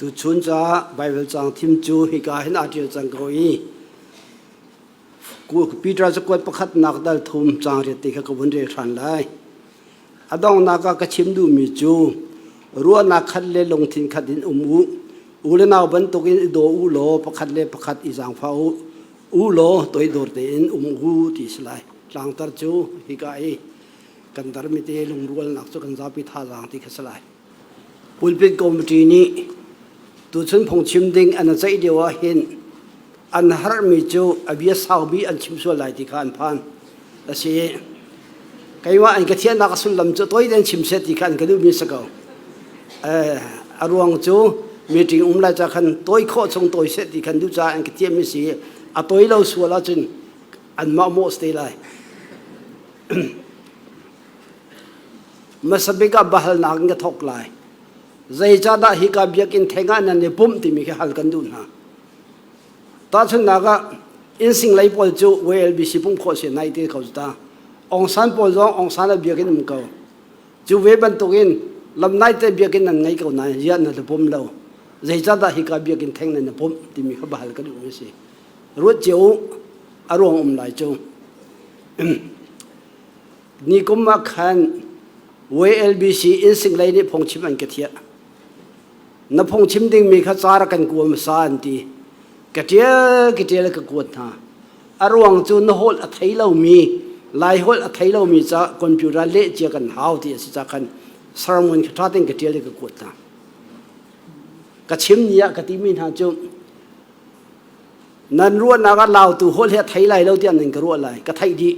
Tuchun caah Baibal caang thim cu hika hin aa ṭial cang ko i Peter cakuat pakhatnak dal thum caang riat te kha ka vun rel ṭhan lai. A donghnak ah ka chim duhmi cu ruahnak khat le lungthin khat in um u. U le nau bantukin i daw u law pakhat le pakhat i zaangfah u. U law toidor tein um u ti si lai. Tlangtar cu hika i kan darmi te lungrualnak cu kan zapi thazaang ti kha si lai. Pulpit committee nih tuchun phungchim ding an ceih lio ah hin an harmi cu a bia saubi an chim sual lai ti kha an phan. A si. Keimah an ka thiahnak a sullam cu toi tein chim seh ti kha an ka duhmi si ko. A ruang cu meeting um lai ca khan toi khawh chung toi seh ti khan duh caah an ka thiahmi si. A toi lo sual ahcun anmah mawh si te lai. Hmasa bik ah biahalnak in ka thawk lai. Zeicahdah hika biakinn theng ah nan i pumh timi khi hal kan duh hna. Tahchunhnak ah, innsing lei pawl cu WLBC pumh khawh si nai te ko ta. Aung San pawl zong Aung San ah biakinn um ko. Cu ve bantukin lamnai te biakinn nan ngei ko nain ziah nan i pum lo. Zeicahdah hika biakinn theng nan i pumh timi kha biahal ka duhmi a si. Ruat cio u, a ruang um lai cu. Nikum ah khan WLBC innsing lei nih phungchim an ka thiah. Na phungchim dingmi kha ca rak kan kua hmasa an ti. Ka ṭial ka ṭial ka kuat hna. A ruang cu na holh a thei lomi, Lai holh a thei lomi ca computer leh cia kan hau ti a si ca khan sermon kha ṭha tein ka ṭial i ka kuat hna. Ka chim ni ah ka timi hna cu Nan ruahnak ah lautu holh hi a thei lai lo tiah nan ka ruah lai. Ka theih dih.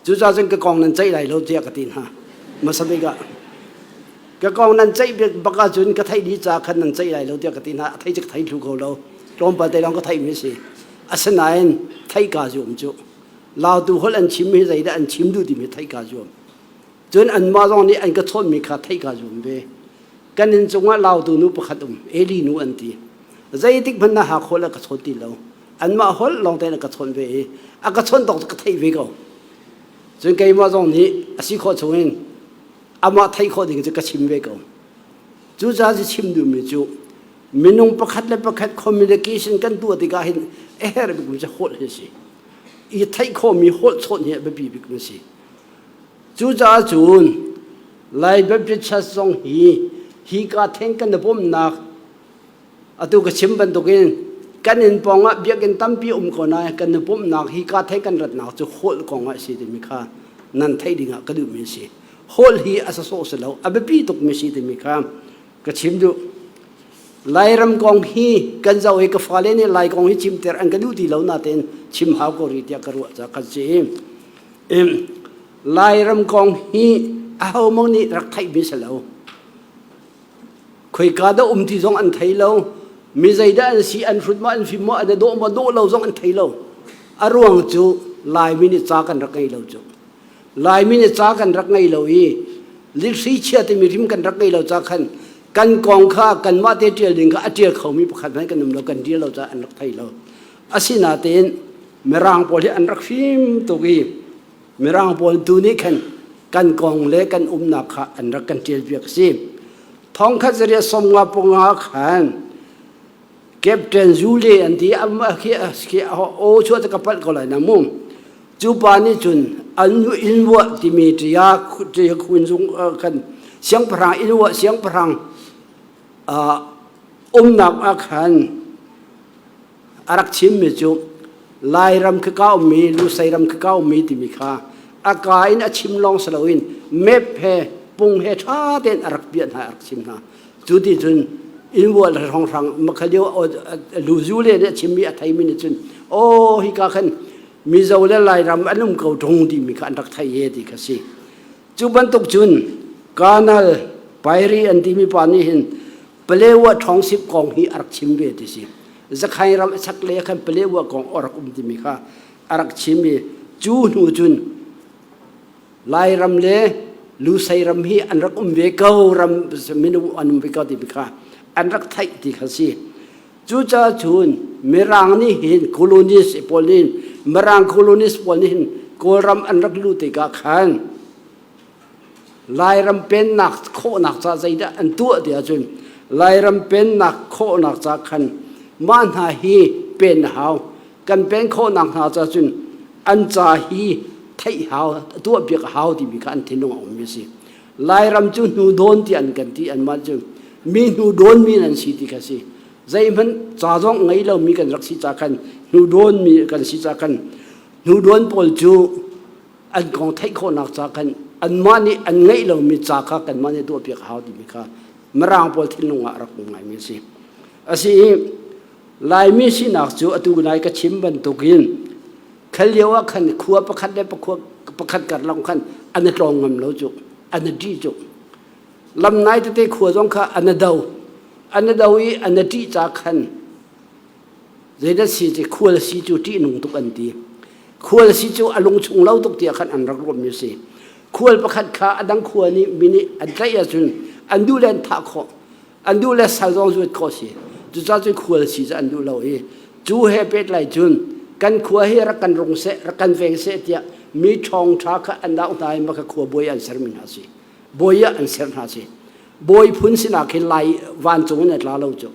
Cucaah cun ka kong nan ceih lai lo tiah ka ti hna. Hmasa bik ah. Ka kong nan ceih bak ahcun ka theih dih caah khan nan ceih lai lo tiah ka ti hna. A thei cu ka thei thlu ko lo. Tlawmpal te lawng ka theihmi a si. Asinain theih kaa zuam cu. Lautu holh an chim hi zeidah an chim duh timi theih kaa zuam. Cun anmah zong nih an ka chawnhmi kha theih kaa zuam ve. Kan inn cungah lautu nu pakhat um, Eli nu an ti. Zeitik hmanh na hak holh a ka chawn ti lo. Anmah holh lawng tein a ka chawnh ve i a ka chawnh tawk cu ka theih ve ko. Cun keimah zong nih a si khawh chungin amah theih khawh ding cu ka chim ve ko. Cucaah cu chim duhmi cu minung pakhat le pakhat communication kan tuah tikah hin a herh bikmi cu holh hi a si. I theih khawhmi holh chawnh hi a biapi bikmi a si. Cucaah cun Lai Baptist Church zong hi hika theng kan i bawmhnak atu ka chim bantukin kan inn pawng ah biakinn tampi um ko nain kan i pumhnak hika theng kan ratnak cu holh kong ah a si timi kha nan theih ding ah ka duhmi a si. Holh hi a sasawh si lo, a biapi tukmi si timi kha ka chim duh. Lairam kong hi kan zoh i ka fale nih Lai kong hi chimter an ka duh ti lo natein chim hau ko rih tiah ka ruah caah kan si. Lairam kong hi ahohmanh nih rak theihmi si lo. Khoika dah um ti zong an thei lo. Mi zeidah an si, an hrut maw, an fim maw, an i dawh maw, dawh lo zong an thei lo. A ruang cu Laimi nih ca kan rak ngei lo cu. Laimi nih ca kan rak ngei lo i lihri chia timi rim kan rak ngei lo ca khan kan kong kha kanmah te ṭial ding kha a ṭial khomi pakhat hmanh kan um lo, kan ṭial lo caah an rak thei lo. Asinain Mirang pawl hi an rak fim tuk i Mirang pawl tu nih khan kan kong le kan umnak kha an rak kan ṭialpiak a si. Thongkhat zariat sawmnga panga khan Captain Zule an ti khi aw chuah ka palh ko lai na mu. Cu pa nih cun an inn vuah timi ṭia ṭia khun zung khan siangpahrang inn vuah siangpahrang umnak ah khan a rak chimmi cu Lairam khi ka ummi Lusei ram khi ka ummi timi kha a ka in a chim lawng si loin map he pung he ṭha tein a rak piah hna a rak chim hna cu ti cun invual hrawnghrang makhalio luzu le nih a chimmi a theimi nih cun aw hika khan Mizo le Lairam an um ko ṭung timi kha an rak thei he ti kha si cu bantuk cun Kanal Pairi an timi pa nih hin Palewa ṭhawngsip kong hi a rak chim ve ti si. Zakhain ram a chaklei ah khan Palewa kong a rak um timi kha a rak chim i cu hnu cun Lairam le Lusei ram hi an rak um ve ko ram minung an um ve ko timi kha an rak theih ti kha si. Cucaah cun Mirang nih hin colonist pawl nih Mirang colonist pawl nih hin Kawlram an rak luh tikah khan. Lairam pennak khawhnak ca zeidah an tuah ti ahcun Lairam pennak khawhnak ca khan mah hna hi pen a hau. Kan pen khawhnak hna ca cun an ca hi theih hau, tuahpiak a hau timi kha an thinlung a ummi a si. Lairam cu hnu dawn ti an kan ti anmah cu mi hnu dawn mi nan si ti kha si. Zeihmanh ca zong ngei lomi kan rak si ca khan hnu dawn mi kan si ca khan hnu dawn pawl cu an kong theih khawhnak ca khan anmah nih an ngeih lomi ca kha kanmah nih tuahpiak a hau timi kha Mirang pawl thinlung ah rak um ngaimi a si. A si i Laimi sinak cu atu nai ka chim bantukin khal lio ah khan khua pakhat le pakhat karlak khan an i tlawng ngam lo cu an i ṭih cu lam nai tete khua zong kha an i do an i do i an i ṭih ca khan Zeidah si cu khual si cu ṭihnung tuk an ti. Khual si cu a lung chung lo tuk tiah khan an rak ruahmi a si. Khual pakhat kha a dang khua nih mi nih an tlaih ahcun an duh le an thah khawh. An duh le sal zong zuat khawh si. Cucaah cun khual si cu an duh lo i cu he pehtlai cun kan khua hi rak kan rung seh, rak kan veng seh tiah mi ṭhawng ṭha kha an auh hna i mah kha khua bawi an sermi hna a si. Bawi ah an ser hna a si. Bawi phun sinak hi Lai vancung in a tla lo cu.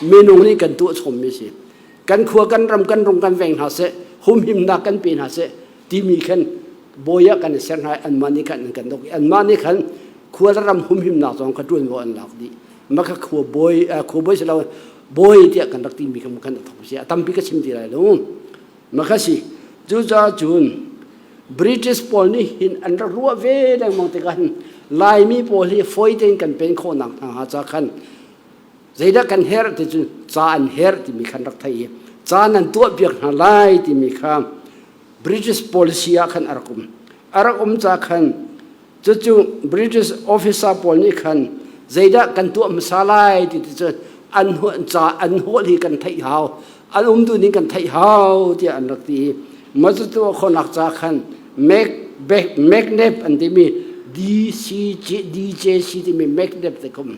Minung nih kan tuah chommi si. Kan khua kan ram kan rung kan veng hna seh, humhimnak kan pe hna seh timi khan bawi ah kan i ser hna i anmah nih khan an kan dok i anmah nih khan khua le ram humhimnak zong kha ṭuanvo an lak dih. Mah kha khua bawi khua bawi si lo bawi tiah kan rak timi kha khan a thok si. A tampi ka chim ti lai lo. Mah kha si. Cucaah cun British pawl nih hin an rak ruah ve lengmang tikah hin Laimi pawl hi fawi tein kan pen khawhnak hna hnga ca khan zeidah kan herh ti cu ca an herh timi khan rak thei i ca nan tuahpiak hna lai timi kha British policy ah khan a rak um. A rak um ca khan Cucu British officer pawl nih khan zeidah kan tuah hmasa lai ti ti cu an ca an hawl hi kan theih hau an um duh ning kan theih hau tiah an rak ti i mah cu tuah khawhnak ca khan MacNap an timi DCG DJC timi MacNap te khum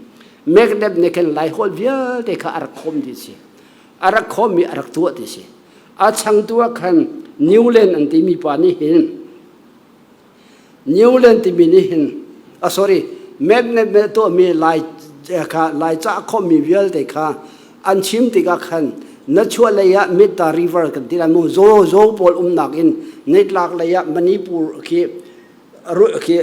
MacNap nih khan Lai holh vialte kha a rak khawm ti si a rak khawmmi a rak tuah ti si a changtu ah khan Newland an timi pa nih hin Newland timi nih hin a sorry map ne tuahmi lai kha lai ca khawmmi vialte kha an chim tikah khan na chuah lei ah Metta River kan ti lai mu zo zo pawl umnak in nitlak lei ah Manipur khi khi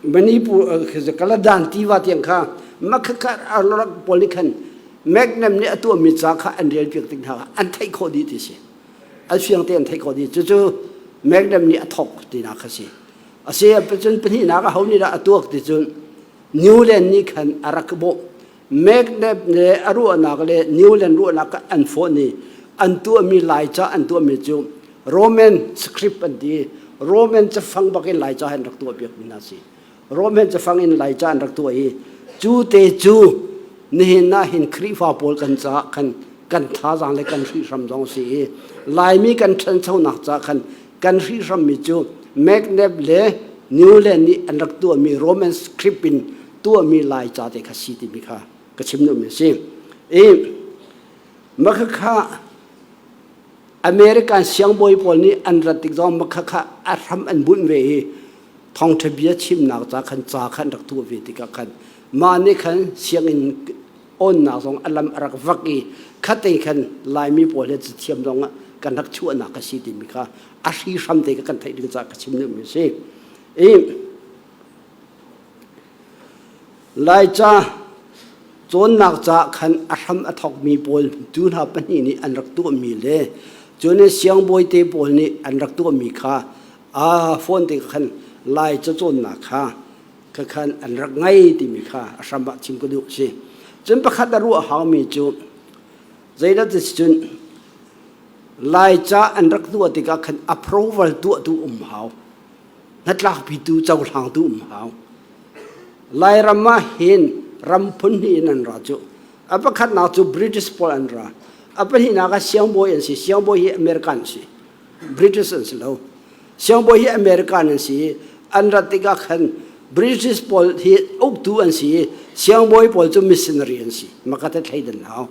Manipur Kaladan tiva tiang kha makhakha rak pawl nih khan Magnum nih a tuahmi ca kha an rel piak tik hna an theih khawh dih ti si. An fiang te an theih khawh dih. Cucu Magnum nih a thawk tinak kha si. A si cun pahnihnak a ho nih dah a tuak ti cun Newland nih khan a rak bawh. Magnum le a ruahnak le Newland ruahnak kha an fawh i an tuahmi Laica an tuahmi cu Roman script an ti. Roman cafang bak in Laica an rak tuah piakmi hna si. Roman cafang in Laica an rak tuah i cu te cu nihin ah hin Khrihfa pawl kan caah khan kan thazaang le kan hrihhram zong a si i Laimi kan ṭhanchonak caah khan kan hrihhrammi cu Magnep le Newland nih an rak tuahmi Roman script in tuahmi Laica te kha si timi kha ka chim duhmi a si. I makhakha American siangbawi pawl nih an rat tik zong makhakha a hram an bunh ve i thawngṭha bia chimnak ca khan ca khan rak tuah ve tikah khan mah nih khan sianginn awnnak zong a lam a rak vak i khate khan Laimi pawl he cathiam zong ah kan rak chuahnak a si timi kha a hrihhram te kha kan theih ding caah ka chim duhmi a si. I Laica cawnnak caah khan a hram a thawkmi pawl tu hna pahnih nih an rak tuahmi le cun siangbawi te pawl nih an rak tuahmi kha a phone te khan Lai cacawnnak kha kha khan an rak ngei timi kha a hram ah chim ka duh si. Cun pakhat a ruah haumi cu zeidah ti cun Laica an rak tuah tikah khan approval tuahtu um hau. Hnatlakpitu cohlangtu um hau. Lairam ah hin ram phun hnih in an ra cu. A pakhatnak cu British pawl an ra. A pahnihnak ah siangbawi an si. Siangbawi hi American si. British an si lo. Siangbawi hi American an si i an rat tikah khan British pawl hi uktu an si i siangbawi pawl cu missionary an si. Makate thleidan hau.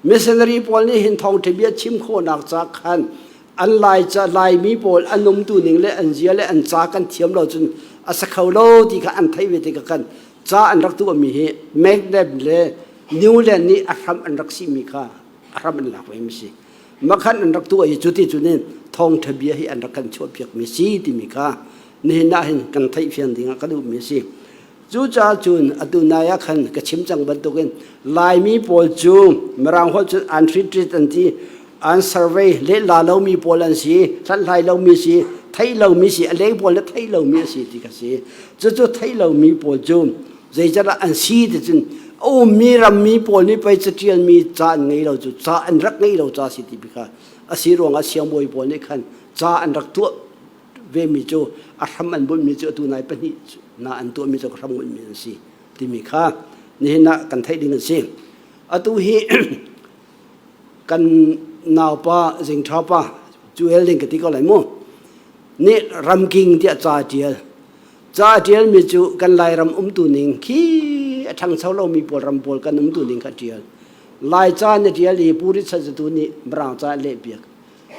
Missionary pawl nih hin thawngṭha bia chim khawhnak ca khan an Lai ca Laimi pawl an umtu ning le an zia le an ca kan thiam lo cun A sa kho lo ti kha an theih ve tikah khan ca an rak tuahmi hi Magnet le Newland nih a hram an rak sihmi kha a hram an lak ve mi si. Makhan an rak tuah i cuti cunin thawngṭha bia hi an rak kan chuahpiakmi si timi kha nihin ah hin kan theihfian ding ah ka duhmi a si. Cucaah cun atu nai ah khan ka chim cang bantukin Laimi pawl cu Mirang holh cun an retreat an ti, an survey lehla lomi pawl an si, hlathlai lomi si, theih lomi si, a leng pawl le theih lomi a si ti ka si. Cucu theih lomi pawl cu zeicadah an si ti cun a ummi rammi pawl nih pei caṭialmi ca an ngei lo cu ca an rak ngeih lo ca si ti kha a si ruangah siangbawi pawl nih khan ca an rak tuah vemi cu a hram an bunhmi cu atu nai pahnih na an tuahmi cu hram bunhmi an si timi kha nihin ah kan theih ding an si. Atu hi kan naupa Zingṭha pa Juel ding ka ti ko lai mu nih ramking tiah ca a ṭial. Ca a ṭialmi cu kan Lairam umtu ning khi a ṭhangcho lomi pawl ram pawl kan umtu ning kha a ṭial. Laica na ṭial i Pu Richard Zatu nih Mirang ca a lehpiak.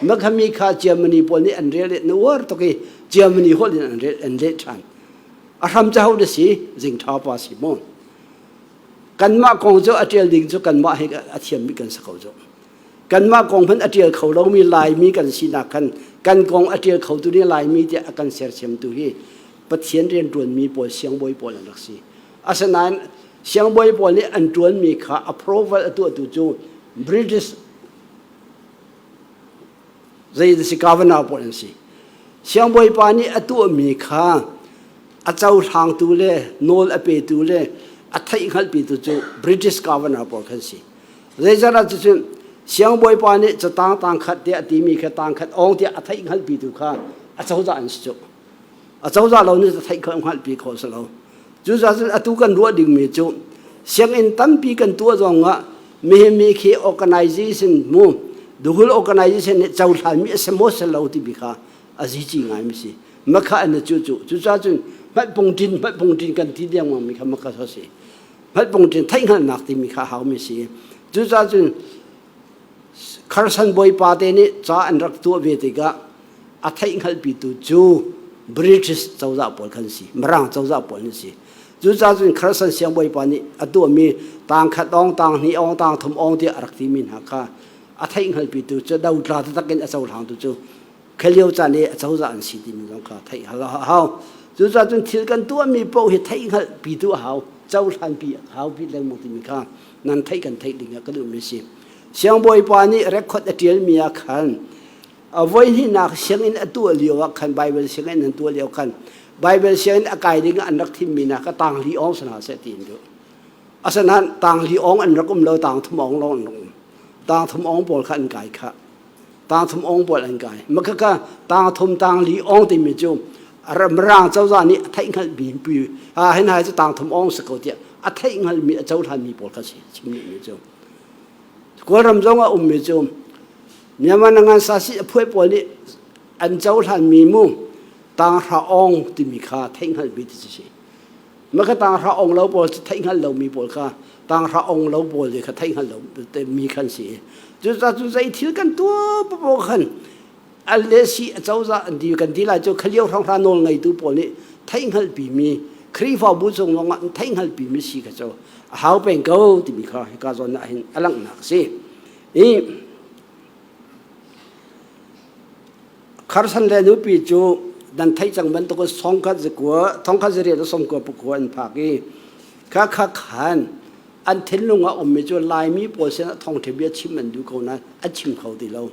Makhami kha Germany pawl nih an rel na uar tuk i Germany holh in an rel an leh ṭhan. A hram cu ho na si? Zingṭha pa si maw? Kanmah kong cu a ṭial ding cu kanmah he a thiammi kan si ko cu. Kanmah kong hmanh a ṭial kho lomi Laimi kan sinak khan kan kong a ṭial khotu nih Laimi tiah a kan sersiamtu hi Pathian rianṭuanmi pawl siangbawi pawl an rak si. Asinain siangbawi pawl nih an ṭuanmi kha approval a tuahtu cu British Zei si governor pawl an si. Siangbawipa nih a tuahmi kha a cohlangtu le nawl a petu le a theihhngalhpitu cu British governor pawl khan si. Zeizat ah cucun siangbawipa nih catang tang khat tiah a timi kha tang khat awng tiah a theihhngalhpitu kha a cozah an si cu. A cozah lo nih theih kho hngalhpi khawh si lo. Cucaah cun atu kan ruah dingmi cu sianginn tampi kan tuah zong ah mihimi khi organization mu duhul organization nih cohlanmi a si maw si lo timi kha a zici ngaimi si. Makha an cu cu cucaah cun hmatpungṭin hmatpungṭin kan ti dengmang mi kha makha si. Hmatpungṭin theihhngalhnak timi kha a haumi si. Cucaah cun Kharsan bawipa te nih ca an rak tuah ve tikah a theihhngalhpitu cu British cozah pawl khan si, Mirang cozah pawl an si. Cucaah cun Kharsan siangbawipa nih a tuahmi tang khat ong, tang hnih ong, tang thum ong tiah a rak timi hna kha a theihhngalhpitu cu dotla taktak in a cohlangtu cu khalio caan i a cozah an si timi zong kha theih a hau. Cucaah cun thil kan tuahmi paoh hi theihhngalhpitu a hau, cohlanpi a hau pi lengmang timi kha nan theih kan theih ding ah ka duhmi si. Siangbawipa nih record a ṭialmi ah khan a voihnihnak sianginn a tuah lio ah khan Bible sianginn an tuah lio khan Bible sianginn a kai ding ah an rak thimmi hna kha tangli awng si hna seh ti an duh. Asinain tangli awng an rak um lo, tang thum awng lawng an rak um. Tang thum awng pawl kha an kai kha. Tang thum awng pawl an kai. Makhaka tang thum tang li awng timi cu Mirang cozah nih a theihhngalh mi pi ha hin hai cu tang thum awng si ko tiah a theihhngalh mi a cohlan mi pawl kha si chim mi cu. Kawlram zong a ummi cu Myanmar nangan sasi a phuai pawl nih an cohlan mi mu tang hra awng timi kha theihhngalh mi ti si. Maka tang hra ong lo pawl theihhngalh lomi pawl kha tang hra ong lo pawl kha theihhngalh lo mi khan si. Cucaah cu zei thil kan tuah paoh khan al le si a cozah an ti kan ti lai cu khalio hrawng nawl ngeitu pawl nih theihhngalh pimi Khrihfabu chung zong ah theihhngalh pimi si kha cu a hau peng ko timi kha hika zawn ah hin a langhnak a si. I Kharsan le nupi cu nan theih cang bantuk in songkhat zakua thongkhat zariat le songkua pakua an phak i kha kha khan an thinlung ah ummi cu Laimi pawl sinah thawngṭha bia chim an duh ko nain an chim kho ti lo.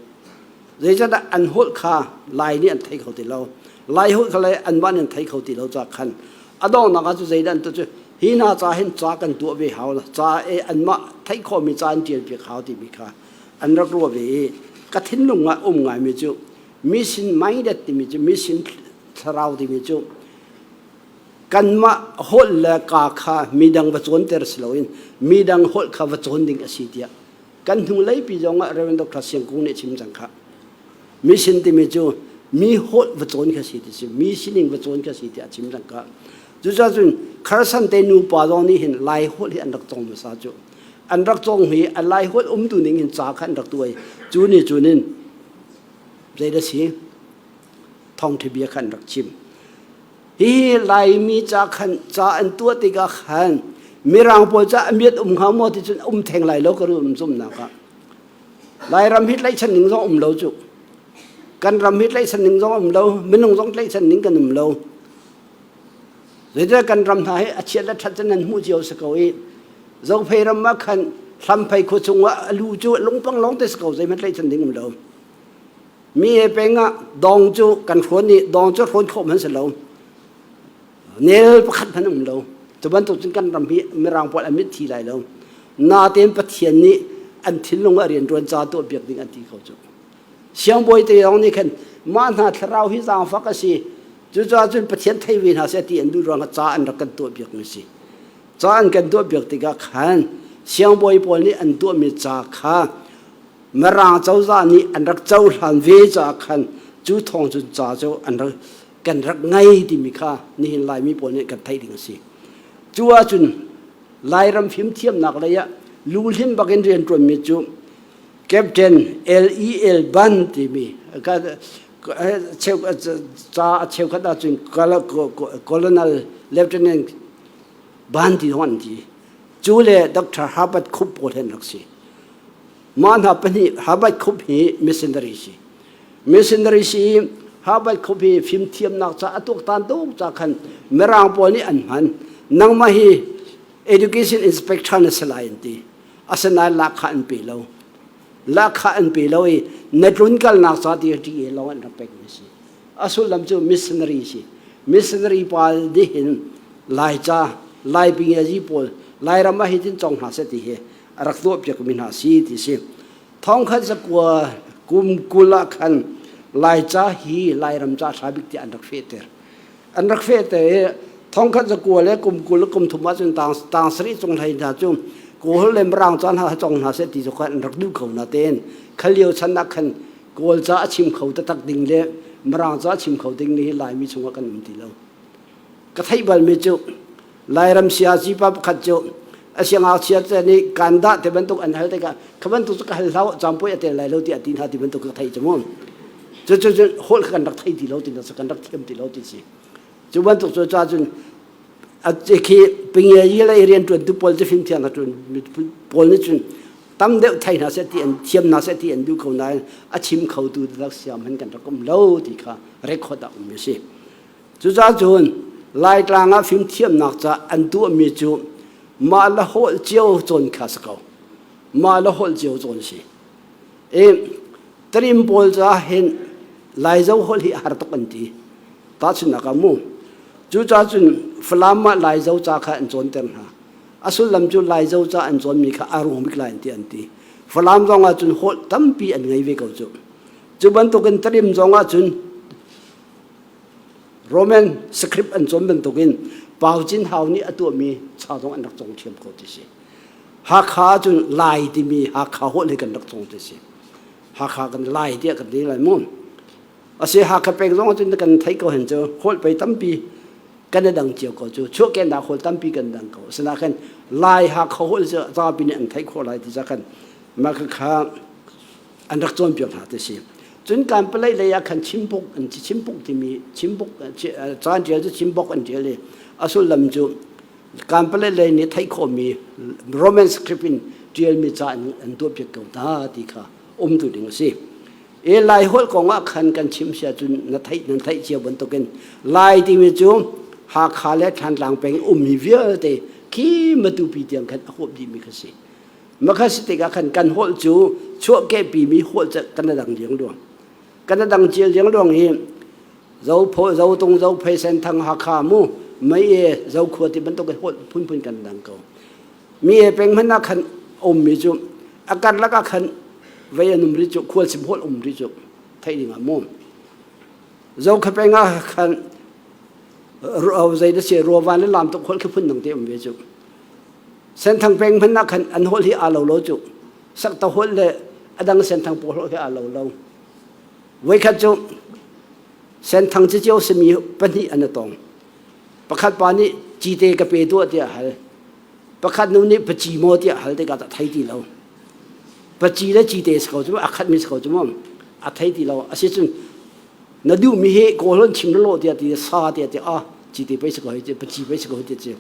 Zeicahtiah an holh kha Lai nih an thei kho ti lo. Lai holh kha le anmah nih an thei kho ti lo caah khan a donghnak ah cu zeidah an tuah cu hi hna ca hin ca kan tuah ve hau ca e anmah theih khawhmi ca an ṭial piak hau timi kha an rak ruah ve i ka thinlung ah um ngaimi cu mission minded timi cu mission thlarau timi cu kanmah holh le ka kha midang va cawnter si loin midang holh kha va cawn ding a si tiah kan hnulei pi zong ah Reverend Dr. Siang Kung nih a chim cang kha mission timi cu mi holh va cawn kha si ti si mi sining va cawn kha si tiah a chim cang kha cucaah cun Kharsan te nupa zong nih hin Lai holh hi an rak cawng hmasa cu an rak cawng hi a Lai holh umtu ning in ca kha an rak tuai cu ni cu nin zeidah si thawngṭha bia kha an rak chim. Hihi Laimi ca khan ca an tuah tikah khan Mirang pawl ca a miat um hnga maw ti cun um theng lai lo ka rum zumnak ah. Lairam hi tlaihchan ning zong um lo cu. Kan ram hi tlaihchan ning zong um lo, minung zong tlaihchan ning kan um lo. Zeitiah kan ram hna hi a chiat le ṭhat cu nan hmuh cio si ko i Zophei ram ah khan Hlamphei khua chungah a lu cu lungpang lawng te si ko zeihmanh tlaihchan ding um lo. Mi he peng ah dong cu kan hrawn i dong cu hrawn khawh hmanh si lo. Nel pakhat hmanh um lo. Cu bantuk cun kan ram hi Mirang pawl an mit thi lai lo. Natein Pathian nih an thinlung ah rianṭuan ca tuah piak ding an ti ko cu. Siangbawi te zong nih khan mah hna thlarau hi zaangfak a si. Cucaah cun Pathian thei ve hna seh ti an duh ruangah ca an rak kan tuah piakmi si. Ca an kan tuah piak tikah khan siangbawi pawl nih an tuahmi ca kha Mirang cozah nih an rak cohlan ve caah khan cu thawng cun ca cu an rak kan rak ngei timi kha nihin Laimi pawl nih kan theih ding a si. Cu ahcun Lairam fimthiamnak lei ah luhlim bak in rianṭuanmi cu Captain L.E.L. Ban timi ca a cheukhat ahcun Colonel Lieutenant Ban ti zong an ti. Cu le Dr. Herbert Khup pawl he an rak si. Mah hna pahnih Herbert Khup hi missionary si. Missionary si i Herbert Khup hi fimthiamnak ca a tuaktan tuk ca khan Mirang pawl nih an hman. Nangmah hi education inspector na si lai an ti. Asinain lahkhah an pe lo. Lahkhah an pe lo i na tlun kalnak ca ti ṭi lawng an rak pekmi si. A sullam cu missionary si. Missionary pa nih hin Laica, Lai pingiazi pawl Lairam ah hitin cong hna seh ti hi a rak tuahpiakmi hna si ti si. Thongkhat zakua kum 20 ah khan Laica hi Lairam ca hra bik tiah an rak fehter. An rak fehter i thongkhat zakua le kum 20 le kum thum ahcun tang, tang sarih cung hlei hna cu Kawl le Mirang ca hna cong hna seh ti cu khan an rak duh ko na tein kha lio chan ah khan Kawl ca a chim kho taktak ding le Mirang ca a chim kho ding ni hi Laimi chungah kan um ti lo. Ka theih balmi cu Lairam siaci pa pakhat cu a siangngakchia te nih kan dah ti bantuk an hal tikah kha bantuk cu ka hal hlah campui a tel lai lo tiah ti hna ti bantuk ka theih cu mu. Cu cu cu holh kan rak thei ti lo ti kan rak thiam ti lo ti si. Cu bantuk cu ca cun a khi pinge yi le rian tuan tu pawl cu fimthiam na tuan pawl nih cun tam deuh thei hna seh ti an thiam hna seh ti an duh ko nain a chim kho tu rak siam han kan rak um lo ti kha record a um mi si. Cucaah cun Laitlang ah fimthiamnak ca an tuahmi cu mah le holh cio cawn kha si ko. Mah le holh cio cawn si. I Terim pawl ca hin Laizo holh hi a har tuk an ti. Tahchunhnak ah mu. Cucaah cun Falam ah Laizo ca kha an cawnter hna. A sullam cu Laizo ca an cawnmi kha a ruang bik lai an ti an ti. Falam zong ah cun holh tampi an ngei ve ko cu. Cu bantukin Terim zong ah cun Roman script an cawn bantukin Pau Cin Hau nih a tuahmi cha zong an rak cawng ṭhiam ko ti si. Hakha ahcun Lai timi Hakha holh hi kan rak cawng ti si. Hakha kan Lai tiah kan ti lai mu. Asi Hakha peng zong ahcun kan theih ko hen cu holh pei tampi kan i dang cio ko cu chuahkehnak holh tampi kan dang ko. Asinain Lai Hakha holh cu zapi nih an theih khawh lai ti ca khan mah kha an rak cawnpiak hna ti si. Cun kan palei lei ah khan chimbuk an chimbuk timi chimbuk caan ṭial cu chimbok an ṭial i a sullam cu kan palei lei nih theih khawhmi Roman script in ṭialmi ca an tuahpiak ko hna ti kha umtu ding a si. E Lai holh kong ah khan kan chim sia cun na theih nan theih cio bantukin Lai timi cu Hakha le Thantlang peng ummi vialte khi Matupi tiang khan a huap dihmi kha si. Makha si tikah khan kan holh cu chuahkehpimi holh cu kan dang liangluang. Kan dang cia liangluang hi zo pho zo tung zo phei sen thang Hakha mu mei e zo khua ti bantuk holh phunphun kan dang ko. Mi e peng hmanh ah khan ummi cu a karlak ah khan vei an um ri cu khual sim holh um ri cu theih ding ah mu. Zo kha peng ah khan zei da si ruavan le lam tuk holh khi phun dang te um ve cu. Senthang peng hmanh ah khan an holh hi aa lo lo cu. Sakta holh le a dang Senthang pawl holh hi aa lo lo. Voikhat cu Senthang cicio simi pahnih an i tong. Pakhat pa nih cite ka pe tuah tiah a hal. Pakhat nu nih paci maw tiah a hal tikah a thei ti lo. Paci le cite si ko cu a khatmi si ko cu mu. A thei ti lo. Asicun na duhmi hi kawl holh chim law tiah ti sa tiah ti ah. Cite pei si ko hei paci pei si ko hei ti ci.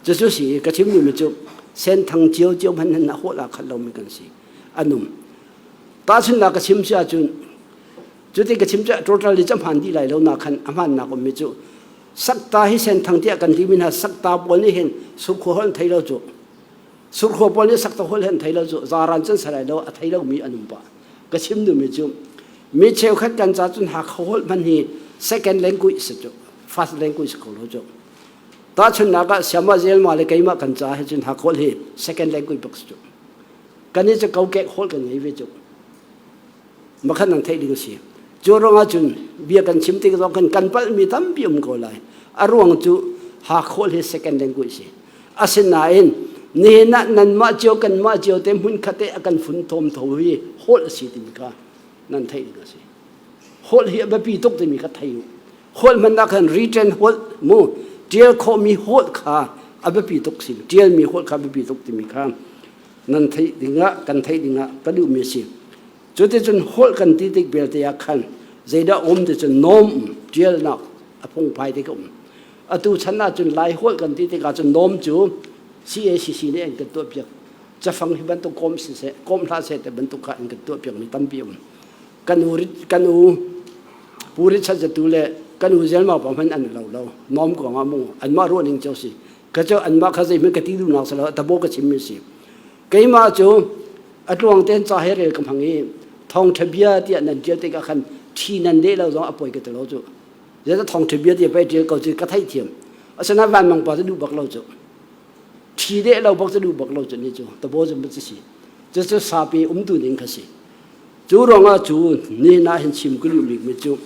Cucu si ka chim mi cu senthang cio cio hmanh hin a holh aa khat lomi kan si. An um. Tahchunhnak ka chim si ahcun cuti ka chim cu totally cu a hmaan dih lai lo na khan a hmaannak ummi cu sakta hi senthang tiah kan timi hna sakta pawl nih hin surkhua holh an thei lo cu. Surkhua pawl nih sakta holh an thei lo cu zaran cun salai lo a thei lomi an um pah. Ka chim duhmi cu mi cheukhat kan ca cun Hakha holh hman hi second language si cu first language ko lo cu. Tahchunhnak ah Siama Zelma le keimah kan ca hi cun Hakha holh hi second language bak si cu. Kan i cu kokek holh kan ngei ve cu. Makhan nang theih ding a si. Cu ruangah cun bia kan chim tik zong kan kan palhmi tampi um ko lai. A ruang cu Hakha holh hi second language si. Asinain nihin ah nanmah cio kanmah cio te hmunkhat te a kan funtom tho hi holh a si timi kha nan theih ding a si. Holh hi a biapi tuk timi kha thei u. Holh hmannak khan written holh mu tial khawhmi holh kha a biapi tuk si. Tialmi holh kha a biapi tuk timi kha nan theih dingah kan theih dingah ka duhmi a si. Cuticun holh kan ti tik belte ah khan zeidah um ti cun nawm tialnak a phungphai te ka um. Atu chan ahcun Lai holh kan ti tikah cun nawm cu CACC nih an kan tuahpiak. Cafang hi bantuk kawm siseh, kawm hlah seh ti bantuk kha an kan tuahpiak mi tampi um. Kan u kan u Pu Richard Zatu le kan u Zelma pa hmanh an lo lo. Nawm kong ah mu anmah ruah ning cio si. Ka cu anmah kha zeihmanh ka ti duhnak si lo, tabo ka chimmi si. Keimah cu a tluang tein ca he rel ka hmang i thawngṭha bia tiah nan ṭial tikah khan ṭhi nan deh lo zong a poi ka ti lo cu. Zeicah thawngṭha bia tiah pei ṭial ko cu ka theihthiam. Asinain vanmang pa cu duh bak lo cu. Ṭhi deh lo bak cu duh bak lo cu ni cu tabo cu cu si. Cucu sapi umtu ning kha si. Cu ruangah cu nihin ah hin chim ka duh bikmi cu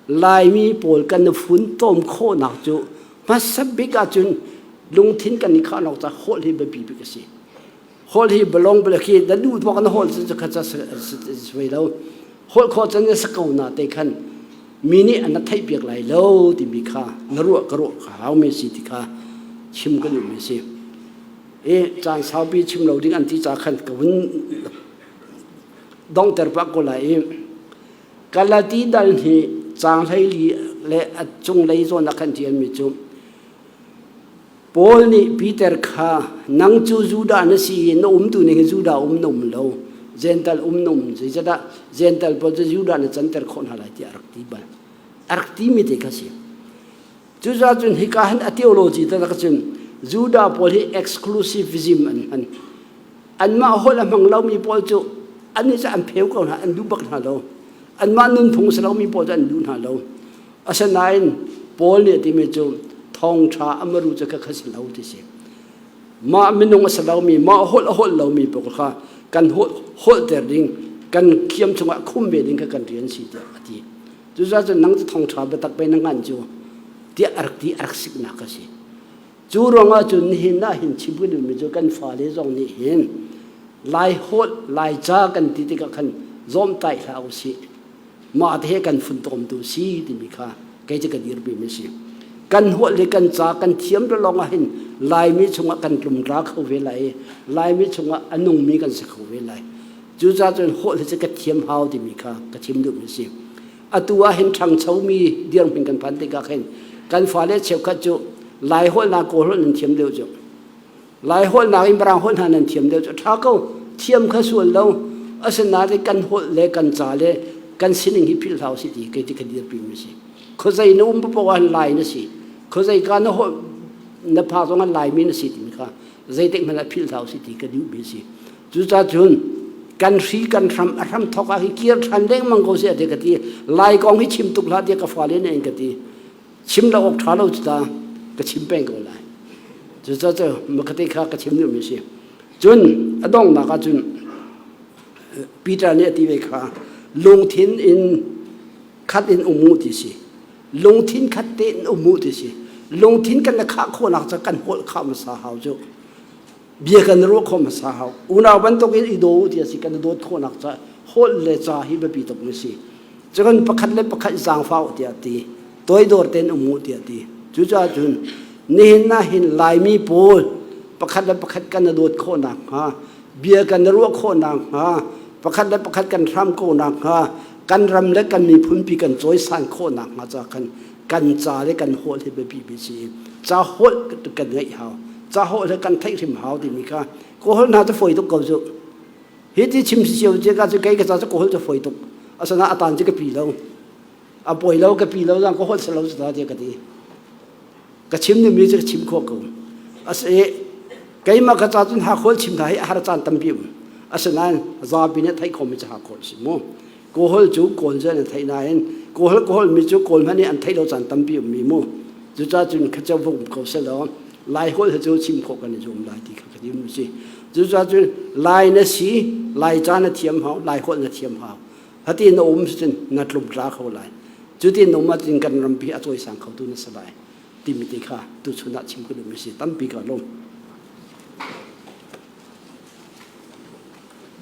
Laimi pawl kan i funtom khawhnak cu hmasa bik ahcun lungthin kan i khahnak ca holh hi biapi bik a si. Holh hi balong bal khi na duh bak na holh cu kha ca si lo. Holh khawh can sa ko na te khan mi nih an na theih piak lai lo timi kha na ruah ka ruah ka hau mi si ti kha chim ka duh mi si. E caan saupi chim lo ding an ti ca khan ka vun dongter pah ko lai i Galati dal hi caang 14 le a cunglei zawn ah khan ṭialmi cu Paul nih Peter kha nang cu Judah na si i na umtu ning hi Judah um na um lo Gental um na um zeicahdah Gental pawl cu Judah na canter khawh hna lai tiah a rak ti bal a rak timi te kha si cucaah cun hika hin a theology taktak cun Judah pawl hi exclusivism an hman Anmah holh a hmang lomi pawl cu an nih cu an pheu ko hna, an duh bak hna lo. Anmah nunphung si lomi pawl cu an duh hna lo. Asinain Paul nih a timi cu thawngṭha a maru cu kha si lo ti si. Mah minung a si lomi, mah holh a holh lomi pawl kha kan holhter ding, kan khiam chungah khum ve ding kha kan rian si tiah a ti. Cucaah cun nang cu thawngṭha biatak pei na ngan cu tiah a rak ti a rak siknak a si. Cu ruangah cun nihin ah hin chim kan duhmi cu kan fale zong nih hin Lai holh, Laica kan ti tikah khan zawmtaih hlah usih. Mah te he kan funtomtu si timi kha kei cu ka dirpi mi si. Kan holh le kan ca kan thiam lawng ah hin Laimi chungah kan tlumtla kho ve lai i Laimi chungah a nungmi kan si kho ve lai. Cucaah cun holh hi cu ka thiam hau timi kha ka chim duhmi si. Atu ah hin ṭhangchomi dirhmun kan phan tikah khin kan fale cheukhat cu Lai holh na Kawl holh nan thiam deuh cu. Lai holh nakin Mirang holh hna nan thiam deuh cu ṭha ko. Thiam kha sual lo. Asinain kan holh le kan ca le kan sining hi philh hlah usih ti kei ti ka dirpi mi si. Khuazei na um paoh ah Lai na si. Khuazei ka na holh na pha zong ah Laimi na si timi kha zeitik hmanh ah philh hlah usih ti ka duhmi si. Cucaah cun kan hri kan hram a hram thok ah hi kir ṭhan lengmang ko seh ti ka ti. Lai kong hi chim tuk hlah tiah ka fale nih an ka ti. Chim lo awk ṭha lo cu ta ka chim peng ko lai. Cucaah cu makate kha ka chim duhmi si. Cun a donghnak ah cun Peter nih a ti ve kha lungthin in khat in um u ti si. Lungthin khat tein um u ti si. Lungthin kan na khah khawhnak cu kan holh khah hmasa hau cu. Bia kan ruah khawh hmasa hau. Unau bantuk in i daw u ti a si kan i dawt khawhnak ca holh le ca hi biapi tuk mi si. Cun pakhat le pakhat zaangfah u tiah ti. Toidor tein um u tiah ti. Cucaah cun nihin ah hin Laimi pawl pakhat le pakhat kan i dawt khawh nakhnga bia kan i ruah khawh nakhnga pakhat le pakhat kan hram ko nakhnga kan ram le kan miphun pi kan cawisan khawh nakhnga ca khan. Kan ca le kan holh hi biapi bi si. Ca holh kan ngeih hau. Ca holh hi kan theih hrim hau timi kha Kawl holh hna cu fawi tuk ko cu. Hi ti chim cio ce ka cu kei ka ca cu kawl holh cu fawi tuk. Asana atan cu ka pi lo. A pawi lo ka pi lo zang ka holh selo cu ta tiah ka ti. Ka chim nimi cu ka chim khawh ko. Ase keimah ka ca cun Hakhawl chim hna hi a har caan tampi um. Asinain zapi nih theih khawhmi cu Hakhawl si mu. Kawlholh cu Kawl cu an theih nain Kawlholh Kawlholh mi cu Kawl hmanh nih an theih lo caan tampi ummi mu. Cucaah cun kha vung ko selaw Lai holh hi cu chim khawh kan i zuam lai ti kha ka tim si. Cucaah cun Lai na si, Lai ca na thiam hau, Lai holh na thiam hau. Hati na um cun na tlumtla kho lai. Cuti na um ahcun kan rampi a cawisang khotu na si lai timi te kha tuchun ah chim ka duhmi si tampi ka lawm.